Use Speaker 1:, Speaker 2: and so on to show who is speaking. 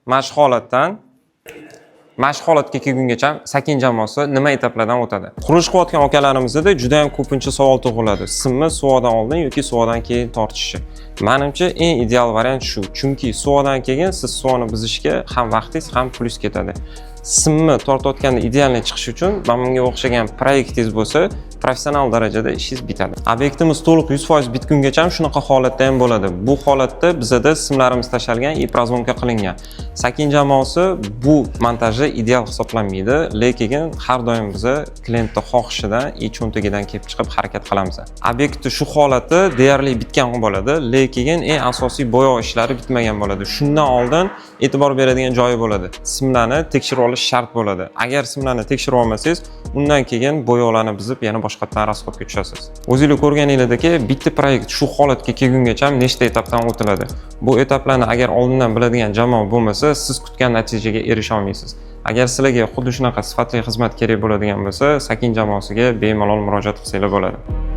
Speaker 1: Mana shu holatga kelgungacha Sakin jamoasi nima etaplardan o'tadi? Qurilish qilayotgan akalarimizda juda ham ko'pincha savol tug'iladi: simni suvoqdan oldin yoki suvoqdan keyin tortishi. Manimcha, eng ideal variant shu, chunki suvoqdan keyin siz suvoni buzishga ham vaqtingiz, ham pulingiz ketadi. Simni tortayotganda идеальный chiqishi uchun mana bunga o'xshagan proyektingiz bo'lsa, professional darajada ishingiz bitadi. Obyektimiz to'liq 100% bitgungacha ham shunaqa holatda ham bo'ladi. Bu holatda bizada simlarimiz tashalgan и прозвонка qilingan. Sakin jamoasi bu montajni ideal hisoblanmaydi, lekin har doim biza klientni xohishidan и cho'ntagidan kelib chiqib harakat qilamiz. Obyektni shu holati deyarli bitgan bo'ladi, lekin eng asosiy bo'yoq ishlari bitmagan bo'ladi. Shundan oldin e'tibor beradigan joyi bo'ladi: simlarni tekshirib olish shart bo'ladi. Agar simlarni tekshirib olmasangiz, undan keyin bo'yoqlarni buzib, yana boshqatdan расход ga tushasiz. O'zinglar ko'rganinglardek, bitta proyekt shu holatga kelgungacha nechta etapdan o'tiladi. Bu etaplarni agar oldindan biladigan jamoa bo'lmasa, siz kutgan natijaga erisha olmaysiz. Agar sizlarga xuddi shunaqa sifatli xizmat kerak bo'ladigan bo'lsa, Sakin jamoasiga bemalol murojaat qilsanglar bo'ladi.